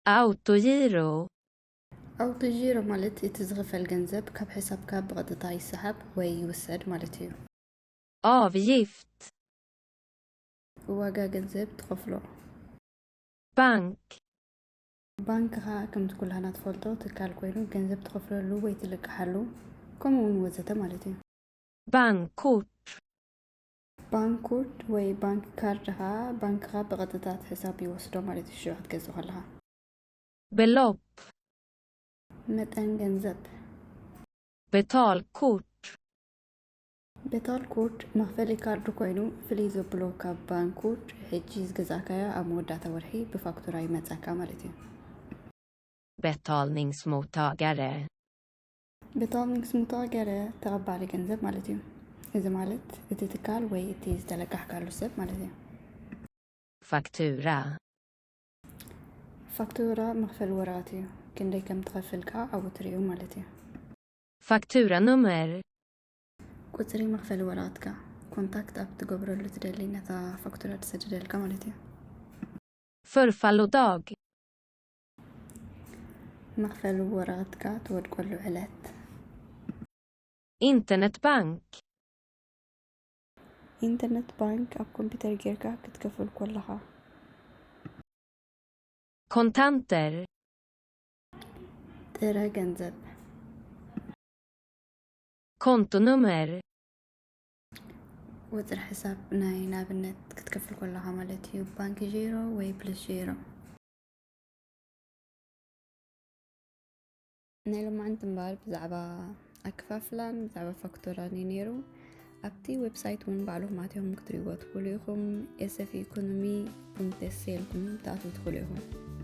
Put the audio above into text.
Autogiro. ኣውቶጂሮ ማለት እቲ ዝኽፈል ገንዘብ ካብ ሕሳብካ ብቐጥታ ይሰሓብ ወይ ይውሰድ ማለት እዩ። Avgift. ዋጋ ገንዘብ ትኸፍሎ። Bank. ባንክኻ ከምቲ ኩላህና ትፈልጦ ትካል ኮይኑ ገንዘብ ትኸፍለሉ ወይ ትልቅሓሉ ከምኡ እውን ወዘተ ማለት እዩ። Bankkort. ባንኮርድ ወይ ባንክ ካርድኻ ባንክኻ ብቐጥታ እቲ ሕሳብ ይወስዶ ማለት እዩ። ሽዑ ክትገዝእ ከለኻ Belopp. መጠን ገንዘብ። Betalkort. ቤታልኮርድ መኽፈሊ ካርድ ኮይኑ ፍልይ ዘብሎ ካብ ባንኮርድ ሕጂ ዝገዛእካዮ ኣብ መወዳእታ ወርሒ ብፋክቱራ ይመጻካ ማለት እዩ። Betalningsmottagare. ቤታልኒክስሙታገረ ተቐባሊ ገንዘብ ማለት እዩ። እዚ ማለት እቲ ትካል ወይ እቲ ዝተለቃሕካሉ ሰብ ማለት እዩ። Faktura. ፋክቱራ መኽፈሊ ወረቐት እዩ። ክንደይ ከም ትኸፍል ከኣ ኣብኡ ትርእዩ ማለት እዩ። Fakturanummer. ቁጽሪ መኽፈሊ ወረቐትካ ኮንታክት ኣብ ትገብረሉ ትደሊ ነታ ፋክቱራ ትሰድደልካ ማለት እዩ። Förfallodag. መኽፈሊ ወረቐትካ ትወድቀሉ ዕለት። Internetbank. ኢንተርነት ባንክ ኣብ ኮምፒውተር ጌርካ ክትከፍል ከለኻ። Kontanter. ጥረ ገንዘብ። Kontonummer. ቁጽሪ ሕሳብ ናይ ናብነት ክትከፍል ከለኻ ማለት እዩ። ባንክ ዜሮ ወይ ፕለስ ዜሮ። ናይ ሎማዓንቲ እምበኣር ብዛዕባ ኣከፋፍላን ብዛዕባ ፋክቶራን እዩ ነይሩ። ኣብቲ ዌብሳይት እውን ባዕልኹም ኣትኹም ክትርእይዎ ትኽእሉ ኢኹም። ኤስኤፍ ኢኮኖሚ ዶት ሲ ኤ ኢልኩም ትኣትዉ ትኽእሉ ኢኹም።